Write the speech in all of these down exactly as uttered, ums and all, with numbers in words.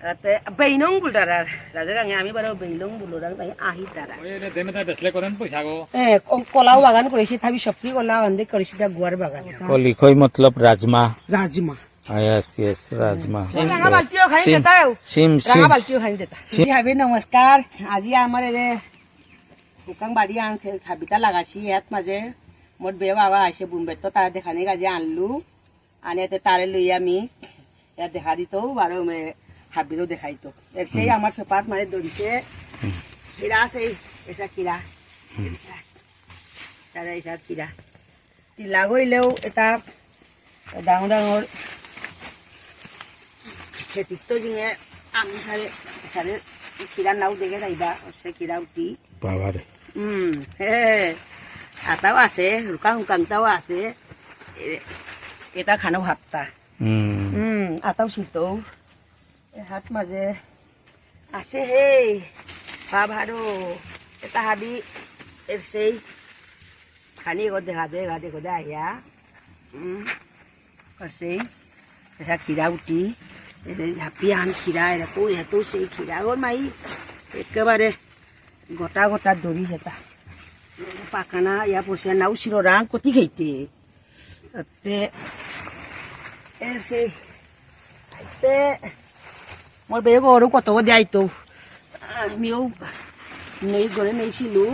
তাতে বেইনং বুলতারার, রাজা গাঙে আমি বারো বেইনং বুলরাং তাই আহি তারা। ওই রে, দেমে তা বেসলে করেন পয়সা গো। এ, ক-, কলাও বাগান করেছি, থাবি সবজি কলা আন্দে করেছি, তা গুয়ার বাগান। কলিখই মতলব রাজমা। রাজমা। আ, yes, yes, রাজমা। রাঙা বালতিও খাই সিম, দেতাও। সিম, রাঙা সিম। বালতিও খাই দেতা। সিম। দিদি হাবি নমস্কার। আজি আমার এরে হুকাং বাড়ি আন খে-, হাবিতা লাগাছি, ইয়াত মাঝে মোর বে বাবা আইসে বোম্বে তো তারা দেখানি কাজে আনলু। আনে তে তারে লই আমি ইয়া দেখা দিত, বারো মে হাবিরও দেখাইতো। এর সেই হুম। আমার সপাত মানে দরিছে, হুম। খিরা সেই, এসা খিরা, হুম। এসা, তারা এসা খিরা। তিলা হইলেও এটা ডাঙর ডাঙর খেতিত তো জিঙে আমি সারে, সারে খিরা নাও দেখে যাইবা, সে খিরা উঠি। বাবারে। উম, হে, হে। আতাও আছে, হুকাং হুকাংতাও আছে। এ, এটা খানো ভাতটা। উম। উম, আতাও সিদ্ধ। এ হাত মাঝে আছে হে, বাবারো। এটা হাবি, এর সেই, খানি গো দেখা দে, গা দে গো দে আয়া। উম, আর সেই, এসা খিরা উঠি, এরে হাপি আন খিরা, এরে কই এত সেই খিরা গো মাই, একেবারে গোটা গোটা দড়ি যেটা। পাকানা, ইয়া পড়ছে, নাও ছিল রাং কতি খাইতে। তে, এর সেই, তে, মোর বেগ ওরও কত দেয় তো। আমিও নেই করে নেইছিলু।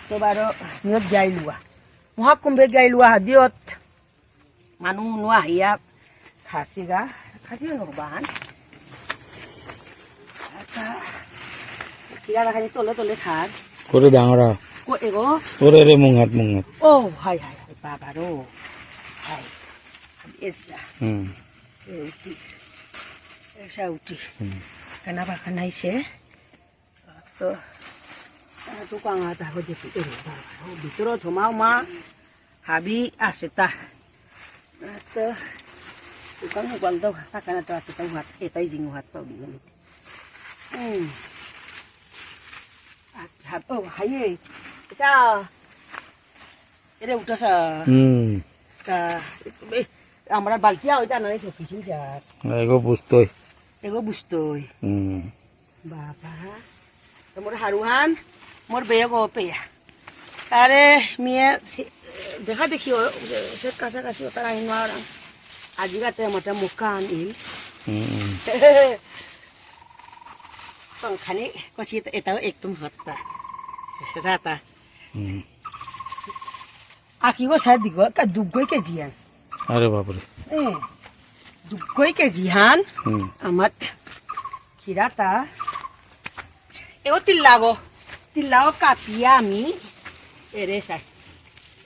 তো বারো, নিয়ত যাইলুয়া। মহাকুম্ভে যাইলুয়া হাদিয়ত। মানু নুয়া হিয়া খাসিগা, খাসি নো বাহান। আচ্ছা, কিরা রাখানি তলে তলে থার। করে ডাঙরা। কো এগো? ওরে রে মুঙাত মুঙাত। ও, হাই, হাই, হাই, বাবা রো। হাই। এসা। হুম। এসা উঠি। হুম। কানা বাখানাইছে। তো, আহ, তো কাঙা তা হো যেতে এরে বাবা, ও ভিতরে থমাও মা, হাবি আছে তা। আহ, তো, উকাং উকাং তো কাকানা তো আছে তা হাত, এটাই জিং হাত পাও দিও নিতে। হুম। আ, হাত, ও, হাইয়ে। চা। এরে উঠাসা। হুম। তা, এ, আমরা বালতি আওইতা না, এই তো কিসিন চা। এগো বুঝতই। এগো বুঝতই। হুম। বাবা, তো মোর হারুহান, মোর বেগ পেয়া। তারে মিয়া দেখা দেখি ও, সে কাছাকাছি ওতার আইন মারাং। আজি গাতে আমারটা মুখান ইল। হুম। সংখানি কষি এটাও একদম হত্যা। সেটা তা। হুম। আকিগো সাদিগো, কা দুগই কেজি আন। আরে বাপরে। এ, দুগই কেজি হান। হুম। আমার খিরাতা। এও তিল্লাগো। তিল্লাগো কাপিয়া আমি। এরে সাই।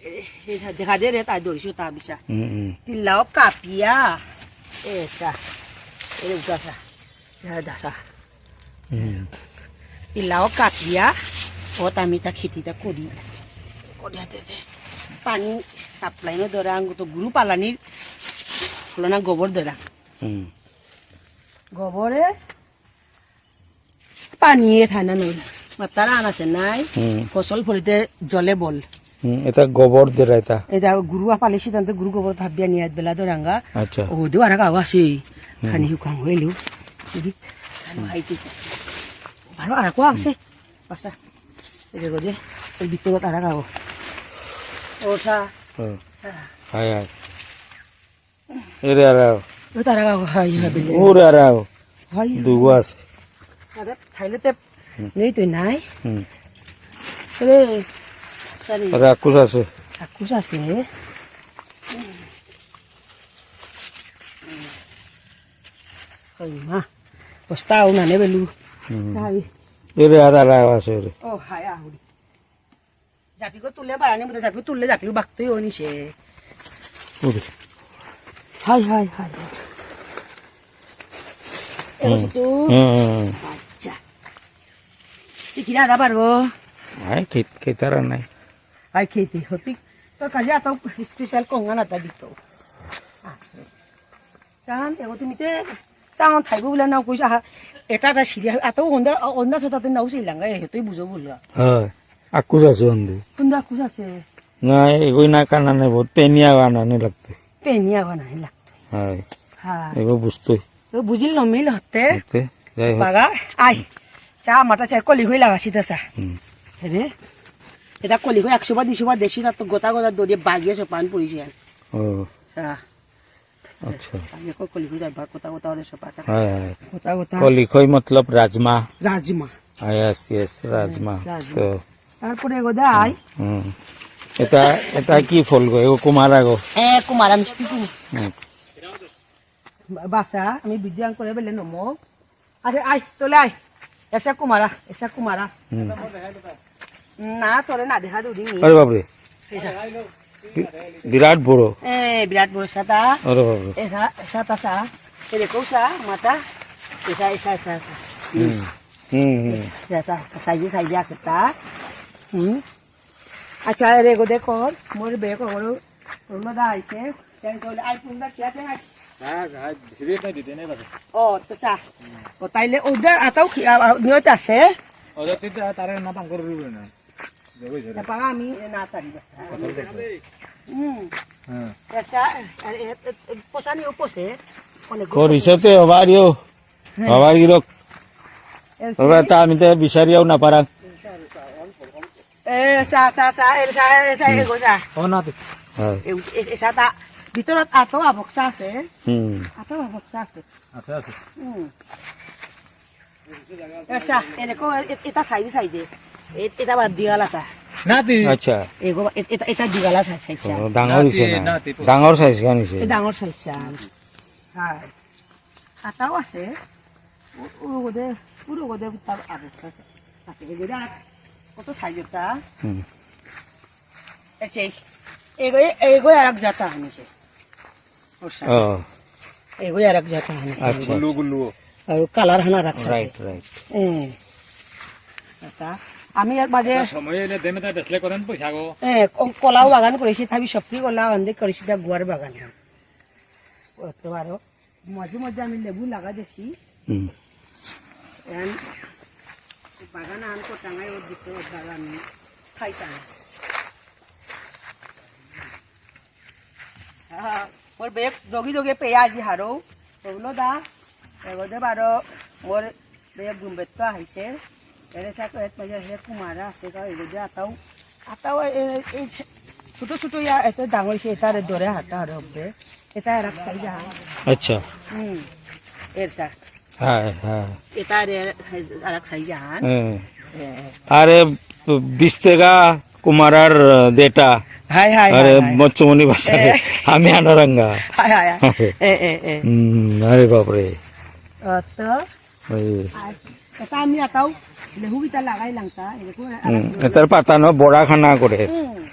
এ, এ সা দেখা দে রে, তাই দরিছো তা বিশা। হুম, হুম। তিল্লাগো কাপিয়া। এসা। এরে উঠাসা। এরে দাসা। হুম। ইলাও কাটিয়া, ওত আমি তা খেতিটা করি। করিয়া দে দে। পানি সাপ্লাই নো ধরাং, তো গুরু পালানির, হলো না গোবর ধরাং। হুম। গোবরে পানি এ থানা নই। মাতারা আনাছে নাই, হুম। ফসল ফলিতে জলে বল। হুম, এটা গোবর দেরা এটা। এটা গুরু আপালে সিদ্ধান্ত গুরু গোবর ভাবিয়া নিয়ে বেলা ধরাঙ্গা। আচ্ছা। ও দে আর গাও আছে। হুম। খানি হুকাং হইলো। সিদি, খানি হাইতে। বারো আর কোয়া আছে। পাসা। এই দেখো যে, এই ভিতরে তারা খাবো। ও সা। হুম। হাই, হাই। এরে আরাও। ও তারা খাবো, হাই, হাই, বিলে। ওরে আরাও। হাই। দুগো আছে। আরে, খাইলে তে হুম। নেই তো নাই। হুম। এরে, sorry। আরে আকুশ আছে। আকুশ আছে। ওই মা, বস্তা ও না নেবেলু। হুম। হাই। এরে আর আর আছে রে। ও, হাই, আহুরি। জাপিগো তুলে বাড়ানি মতো জাপি তুললে জাপিও বাকতেই ও নিছে। ওরে। হাই, হাই, হাই। এরো হুম। সিতু। হুম, হুম, হুম। আচ্ছা। তুই কিনা আদা পারবো? আই, খেত-, খেতারা নাই। আই, খেতে হতি। তোর কাজে এত special কঙ্গা না তা দিত। আছে। কারণ এগো তুমি তে চাঙন থাইব বুলে নাও কইছা, আহা, এটা এটা সিরিয়াস, এত অন্ধা, অন্ধা ছোটাতে নাও সিলাঙ্গা, এ, তুই বুঝো বুলগা। হয়, আকুশ আছে অন্ধু। কোন আকুশ আছে? না, এগোই না কানা নেব, পেনিয়া বানানি লাগতো। পেনিয়া বানানি লাগতো। হয়। হ্যাঁ। এবার বুঝতই। তো বুঝিল নমিল হতে। হতে, যাই হোক। বাগা, আই। চা মাটা চা কলি হই লাগাছি তো চা। হুম। হে রে। এটা কলি হই একশো বার, দুশো বার দেশি, তার তো গোটা গোটা দড়িয়ে বাগিয়ে সব পান পড়েছে। ও। চা। আচ্ছা। আমি এখন কলি হই যাই, বা গোটা গোটা অনেক সব পাতা। হ্যাঁ, হ্যাঁ। গোটা গোটা। কলি হই মতলব রাজমা। রাজমা। আ, yes, yes, রাজমা। রাজমা। তো। তারপরে এগো দে আই। হুম। এটা, এটা কি ফল গো? এগো কুমারা গো? এ, কুমারা মিষ্টি কুম-, হুম। বা-, বাসা, আমি ভিডিও অন করে বেলে নমো। আরে, আয়, চলে আয়। এসা কুমারা, এসা কুমারা। হুম। না, তোরে না দেখা দূরি নি। আরে বাপরে। এসা। বি-, বিরাট বড়। এ, বিরাট বড় সাদা। আরে বাপরে। এসা, এসা তা সা। এ দেখো সা, মাথা। এসা, এসা, এসা, এসা। হুম। হুম, হুম। এসা, এসা, সাইজে, সাইজে আছে তা। হুম। আচ্ছা, এরে গো দেখো, মোর বেগ ওগুলো, ওগুলো দা আইছে। কেন চলে? আই কোনটা কি আছে? হ্যাঁ, হ্যাঁ, সিরিয়াস নাই দিতে নেই বাস। ও, তো চা। ও, তাইলে ওদের আতাও কি, আ, আ, নিয়ত আছে? ওদের তিনটা তারা না পান করে রুবে না। দেখো, এই ধরো। তারপর আমি এ না তারি বাস। হুম। হ্যাঁ। এসা, এ, এ, এ, এ, পোষানি ও পোষে। অনেক করিসতে হবারিও। হ্যাঁ। হবারি গিরক। এসা। ওরা তা আমি তো বিচারিয়াও না পারাং। এ, চা, চা, চা, এ, চা, এ, চা, এ, গো, চা। ও, না, তুই। হ্যাঁ। এ, এ, এ, চা, তা, ভিতৰত আতো আবক চা আছে। হুম। আতো আবক চা আছে। আছে, আছে। হুম। এ, চা, এ, দেখো, এ, এ, এটা সাইডে, সাইডে। এ, এটা বাদ দিয়া আলাদা। না, তুই। আচ্ছা। এ, গো, এ, এটা, এটা দিগালা সাইজ, সাইজ, চা। ও, ডাঙর না, হইছে তুই, না। না, তুই। ডাঙর সাইজ কান হইছে। এ, ডাঙর সাইজ, চা। হ্যাঁ। আতাও আছে। ও, ও গদে, পুরো গদে তার আবক আছে। আচ্ছা, এই গদে আর কত সাইজ ওটা? হুম। এই সেই, এই গো, এই গো আর এক জাতা আনিছে। ওর সাথে। ও। এই গো আর এক জাতা আনিছে। আচ্ছা, গুল্লু, আচ্ছা। গুল্লু। আর কালার হানা রাখছে। Right, right. এ। এটা, আমি এক বাজে এটা সময় হইলে দেমে তা বেচলে কতদিন পয়সা গো? এ, ক-, কলাও বাগান করেছি, তাবি সবজি কলা অন্ধে করেছি, তা গুয়ার বাগান। ও তো আরো মাঝে মাঝে আমি লেবু লাগা দিছি। হুম। এন বাগান আন কো টাঙাই ওর দিকে ওর বাগান খাইতাম। আহ, মোর বেগ যোগী যোগে পেয়া আজি হারৌ। ওগুলো দা, এগোদে বারো মোর বেগ গুম্বেত্ত আহিছে। এরে সাথে এক পেজে হে কুমারা আছে, তা এগোদে আতাও আতাও এ-, এ-, এই ছ-, ছোট ছোট ইয়া এত ডাঙর হইছে, এটারে ধরে হাঁটা আর হবে। এটা আর এক সাইজ আহান। আচ্ছা। হুম। এর সা। হ্যাঁ, হ্যাঁ। এটারে আর এক সাইজ আহান। হ্যাঁ। হ্যাঁ। আরে, বিশ টাকা কুমারার দেটা। হাই, হাই, আরে, হাই, হাই। মচ্চমণি বাজারে। এ। আমি আনারাঙ্গা। হাই, হাই, হাই। এ, এ, এ। হুম, আরে বাপরে। অত ওই। আর এটা আমি আতাও লেহুবিতা লাগাই লাংতা, এরকম আর হুম, এটার পাতা ন বড়া খানা করে। হুম।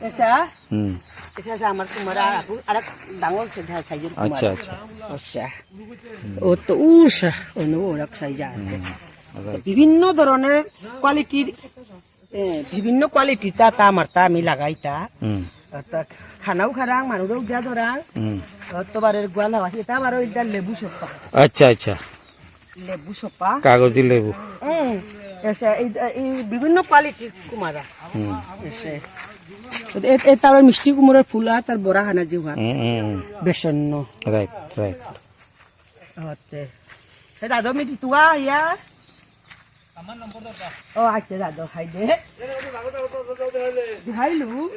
এসা? হুম। এসা, এসা আমার কুমারা, আর এক ডাঙর সে ধা সাইজের কুমারা। আচ্ছা, আচ্ছা। আচ্ছা। ও তো উষা, অন্য ওরা সাইজ আর। হুম, right। বিভিন্ন ধরনের কোয়ালিটির এ, বিভিন্ন কোয়ালিটির তা, তা আমার তা আমি লাগাই তা। হুম। অর্থাৎ খানাও খারাং, মানুষও যা ধরাং। হুম। অত বারের গোয়ালা আছে, এটা আবার ওইটা লেবু সোপা। আচ্ছা, আচ্ছা। লেবু সোপা। কাগজি লেবু। হুম। এসে এই, এই বিভিন্ন কোয়ালিটির কুমারা। হুম। এসে। তো এ, এ তার মিষ্টি কুমড়ার ফুলা, তার বড়া খানা যে ভাত। হুম, হুম, হুম। বেসন্ন। Right, right. হতে। এ দাদু, মি দিতুয়া ইয়া। ও, আচ্ছা, দাদু, হাই দে। দেখাইলু।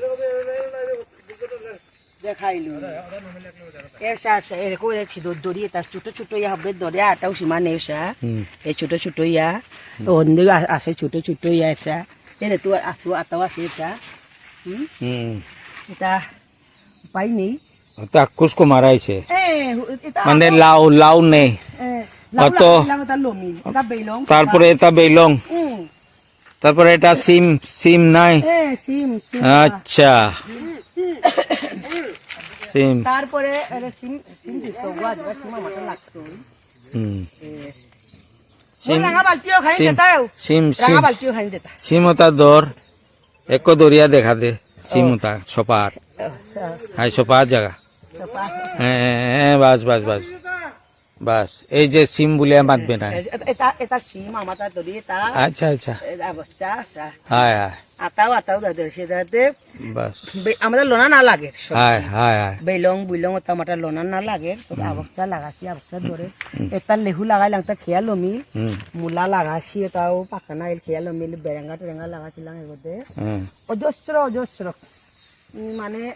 দেখাইলু। এসা, এসা, এরকম এসে দৌড় দৌড়িয়ে তার ছোট ছোট ইয়া হবে, দৌড়ে আটাও সীমা নেই এসা। হুম। এই ছোট ছোট ইয়া। হুম। অন্য আ-, আছে ছোট ছোট ইয়া এসা। এরে তো আর আছো, আটাও আছে এসা। হুম? হুম। এটা উপায় নেই। তা কুচকো মারাইছে। এ, এটা মানে আরো লাউ, লাউ নেই। এ, লাউ, অত লাউ, লাউ, এটা লমি, এটা বেলং, তারপরে এটা বেলং। হুম। তারপরে এটা সিম, সিম নাই। এ, সিম, সিম। আচ্ছা। সিম। তারপরে এটা সিম, সিম দিত, ওয়া, ওয়া, সিম আমার লাগতো। হুম। এ, সিম, মোর রাঙা বালতিও খাই সিম, দেতাও। সিম, রাঙা সিম। বালতিও খাই দেতা। সিম ওটা দর। একো দরিয়া দেখা দে, সিম ও। উতা, সপাত। ও, ও। হাই সপাত জায়গা। সপাত। হ্যাঁ, হ্যাঁ, হ্যাঁ, বাস, বাস, বাস। বাস, এই যে সিম বুলিয়া মাতবে না। এ-, এ-, এটা, এটা সিম, আমার তার দরি এটা। আচ্ছা, আচ্ছা। এটা বাচ্চা, আচ্ছা। হ্যাঁ, হ্যাঁ। আতাও, আতাও দাদা, সে দাদা। বাস। বে-, আমাদের লোনা না লাগে, সবজি। হায়, হায়, হায়। বেলং, বুলং, ওটা আমার লোনা না লাগে। তো হুম। আবকটা লাগাছি, আবকটা ধরে। হুম। এটা লেহু লাগাইলাম, তা খেয়াল মিল। হুম। মূলা লাগাছি, এটাও পাকা না, এর খেয়াল মিল, বেরেঙ্গা টেরেঙ্গা লাগাছিলাম এর মধ্যে। হুম। অজস্র, অজস্র। উম, মানে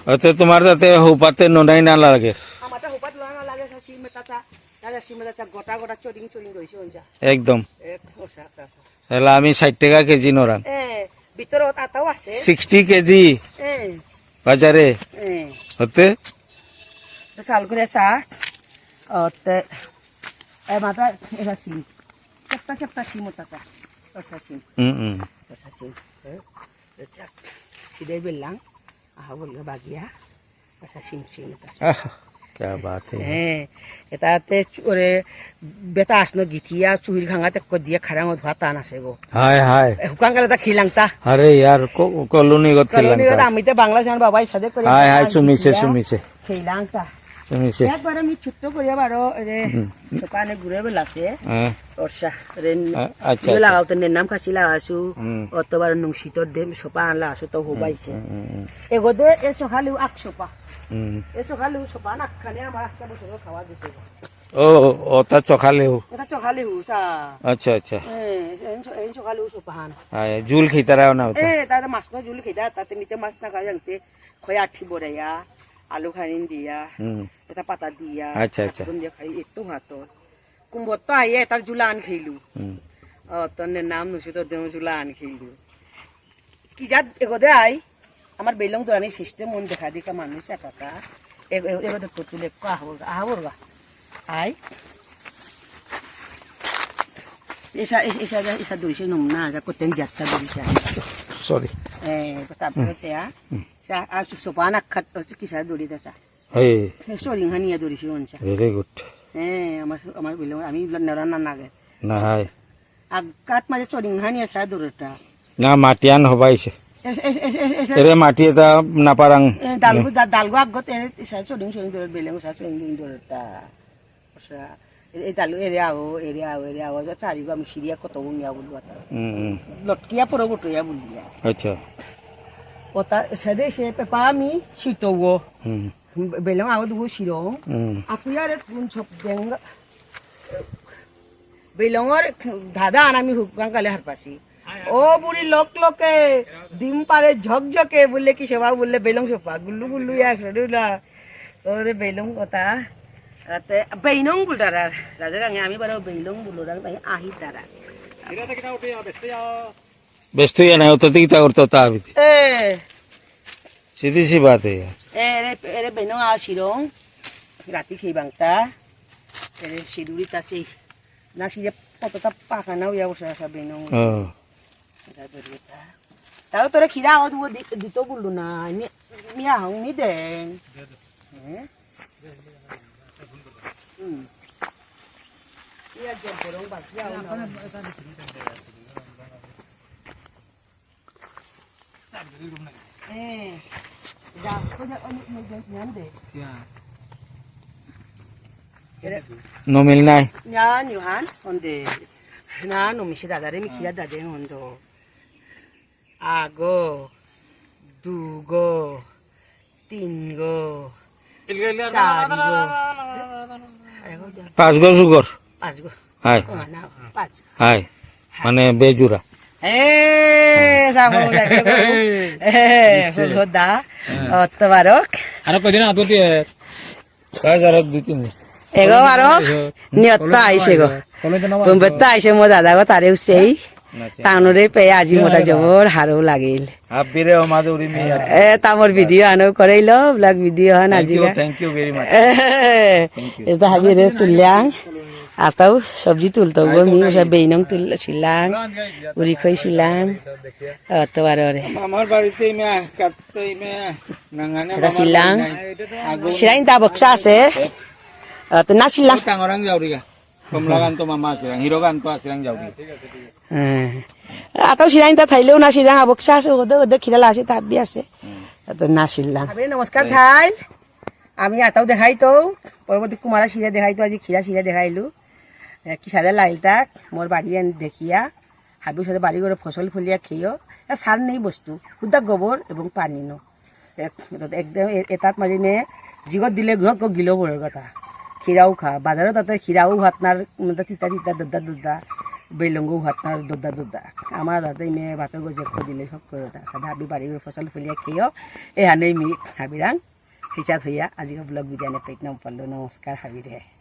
অতে তোমার তাতে হৌপাতে নোনাই না লাগে। আমারটা হৌপাত লোনা না লাগে, সা সিম তাতা, দাদা সিম তাতা, গোটা গোটা চরিং চরিং রইছে, ওই যা। একদম। এক, ও সা, সা, সা। তাহলে আমি ষাট টাকা কেজি নরাং। এ, ভিতরে আতাও আছে। সিক্সটি কেজি এ। বাজারে এ। হতে? তো চাল করে চা, অতে, এ, মাথা, এরা সিম। চেপ্টা, চেপ্টা সিম ওটা চা। ওর চা সিম। হুম, হুম। ওর চা সিম। এ, এ, চা। সিধে বেললাম। আহা বললো বাগিয়া। আচ্ছা, সিম, সিম, এটা আছে। আহ, কিয়া বাত হে। হ্যাঁ, এটাতে চু-, ওরে বেটা আসনো গিথিয়া, চুহির খাঙাতে কো দিয়ে খারাং ও ধোয়া টান আছে গো। হায়, হায়। এ, হুকাং গেলে তা খিলাং তা। আরে ইয়ার, কো-, কলোনি গত কলোনি খিলাং গত তা। আমি তো বাংলা জান বাবাই সাথে করে হায়, হায়, খান চুমিছে, গিথিয়া। চুমিছে। খিলাং তা। চুমিছে। একবার আমি ছোট্ট করিয়া বারো, এরে, হুম। সোপানে ঘুরে বেলাছে। হ্যাঁ। ওরসা, রেন, আ-, আচ্ছা, ইয়ে আচ্ছা। লাগাও তো নে নাম খাসি লাগাসু, হুম। অতবার নুংসিতর দে সোপা আনলা আসু তো হুম, হবাইছে। হুম, হুম, হুম। এগোদে এ চোখালিও আক সোপা। হুম। এ চোখালিও সোপা না খানে আমার আজকে বছর খাওয়া দিছে। ও, ও, ওটা চোখালিও। এটা চোখালিও, সা। আচ্ছা, আচ্ছা। এ, এ চো-, এ চোখালিও সোপা হান। আয়, জুল খেতারা না ওটা? এ, তাতে মাছ না জুল খেতা, তাতে মিতে মাছ না খাই জানতে, খয়া আঠি বড়াইয়া, আলু খানিন দিয়া, হুম। এটা পাতা দিয়া, আচ্ছা, আচ্ছা। আগুন দিয়া খাই, এত ভাত। কুম্ভত আইয়া এটার জুলান খেলু। হুম। ও, তন্নে নাম নুসু তো দেও জুলান খেলু। কি জাত এগোদে আই? আমার বেলং দোরানি সিস্টেম মন দেখা দিকা মানুষ একাকা। এগ-, এগ-, এগোদে কতুলে কাহর, আহর গা। আই। এসা, এ-, এসা, এসা দইছে নমনা, যা কোতেন জাতটা দইছে। Sorry। এ, তারপরে হুম। চা, হুম। চা, আর সু-, সোপান আখাত, কিসা দড়ি দেসা। হ্যাঁ। সে সরিং হানিয়া ধরেছি অনসা। Very good। হ্যাঁ, আমার, আমার বিলো, আমি ইগুলা নেড়া না নাগে। না, হায়। আগ-, কাত মাঝে সরিং হানিয়া সা ধরেটা। না, মাটিয়ান হবাইছে। S-, S-, S-, S-, S-, এরে মাটি এটা না পারাং। এ, ডালগো, হুম। ডা-, ডালগো আগত এরে সা সরিং সরিং ধরে, বেলেং সা সরিং সরিং ধরেটা। আচ্ছা, এ-, এ ডালু এরে আও, এরে আও, এরে আও, যা চারিগো আমি সিরিয়া কত উমিয়া বলবো তা। হুম, হুম। লটকিয়া পড়ো বটইয়া বলিয়া। আচ্ছা। ওটা সেদে সে পেপা আমি সিতবো। হুম। বেলং আগো দুগো সিরং। হুম। আকুয়ারে কোন সব বেলং। বেলংর দাদা আর আমি হুকাং কালে হারপাসি। ও বুড়ি লক লকে, ডিম পারে ঝকঝকে, বুললে কি সেবা বুললে বেলং সোপা, গুল্লু গুল্লু ইয়া সরুলা। ওরে বেলং কথা। আতে বেইনং বুলতারা, রাজা গাঙে আমি বারো বেইনং বুলতারা, ভাই আহি তারা। এরা তো কিনা উঠে যাও, ব্যস্ত যাও। ব্যস্ত ইয়া নাই, অত দিক তা করতো তা আবি। এ। সিধি সি বাত হে ইয়ার। এ, এরে, এরে বেনং আসিরং। রাতি খেয়ে বাংতা। এরে সিঁদুরি তাসি। না সিধে কতটা পাকা না হইয়া বসে আসা বেনং। ও। এটা বেরিয়ে তা। তাও তোরে খিরা আওয়াজ ও দি-, দিত বললো না। মি-, মিয়া হাং মি দেন। হ্যাঁ? হুম। ইয়া জল গরম বাকি আও না। এ, যা, তো যা, অনেক, অনেক, অনেক, অনেক, অনেক। নমিল নাই। না, নিহান, অন্দে। না, নমিসে দাদারে, মি খিরা দাদে, অন্দ। আগো, দুগো, তিনগো, চারিগো। পাঁচগো যুগর। পাঁচগো। হাই। ও, না, পাঁচ। হাই। মানে বেজুরা। এ, সাবো লাগে গো। এ, দিচ্ছে। হুলো দা। হ্যাঁ। অত বারক। আরো কদিন আদতে। কাজ আরো দুই তিন দিন। এগো বারো। নিয়ত আইসে গো। বুম্বেত্ত আইসে মো দাদা গো, তারে উসেই। আচ্ছা। তানুরে পেয়ে আজি মোটা জবর হারৌ লাগিল। হাবিরে ও মাধুরী মিয়া। এ, তামর ভিডিও আনো করাইলো, ব্লগ ভিডিও হান আজি গা। Thank you, thank you very much। A, thank you। এটা হাবিরে তুললাম। আতাও সবজি তুলতো গো, মি ওসব বেইনং তুলছিলাম, উড়ি খইছিলাম। অত বারো রে। আমার বাড়িতে মে কাটতে মে নাঙানে এটা ছিলাম। সিরাইন তা বক্সা আছে। অত না ছিলাম। টাঙরাং যাওরিগা। কমলাকান্ত মামা আছে, হিরোকান্ত আছে, যাও কি? হ্যাঁ। আতাও সিরাইন তা থাইলেও না সিরাং আবকসা আছে, ওদে, ওদে খিরালা আছে, তাবি আছে। হুম। আতা না সিরাং। আবে নমস্কার থাইল। আমি আতাও দেখাই তো, পরবর্তী কুমারা সিরা দেখাই তো, আজি খিরা সিরা দেখাইলু। এ, কি সাদা লাইল তাক, মোর বাড়ি আন দেখিয়া, হাবি সাথে বাড়ি করে ফসল ফলিয়া খেয়েও, আর সার নেই বস্তু, হুদা গোবর এবং পানি নো। এক-, একদম এ-, এতাত মাঝে মে জিগত দিলে গিহত গিলো বড় কথা। খিরাও খা, বাজারো তাতে খিরাও হাতনার, মানে, তিতা তিতা, দুদ্দা দুদ্দা, বেলঙ্গু হাতনার দুদ্দা দুদ্দা। আমার তাতে মে ভাতর গজে কো দিলে সব করে তা। সাদা হাবি বাড়ির ফসল ফুলিয়া খেয়েও, এহানেই মি হাবিরাং, হিচা থইয়া, আজিকার ব্লগ ভিডিও এনে পেট নাম পারলো। নমস্কার হাবিরে।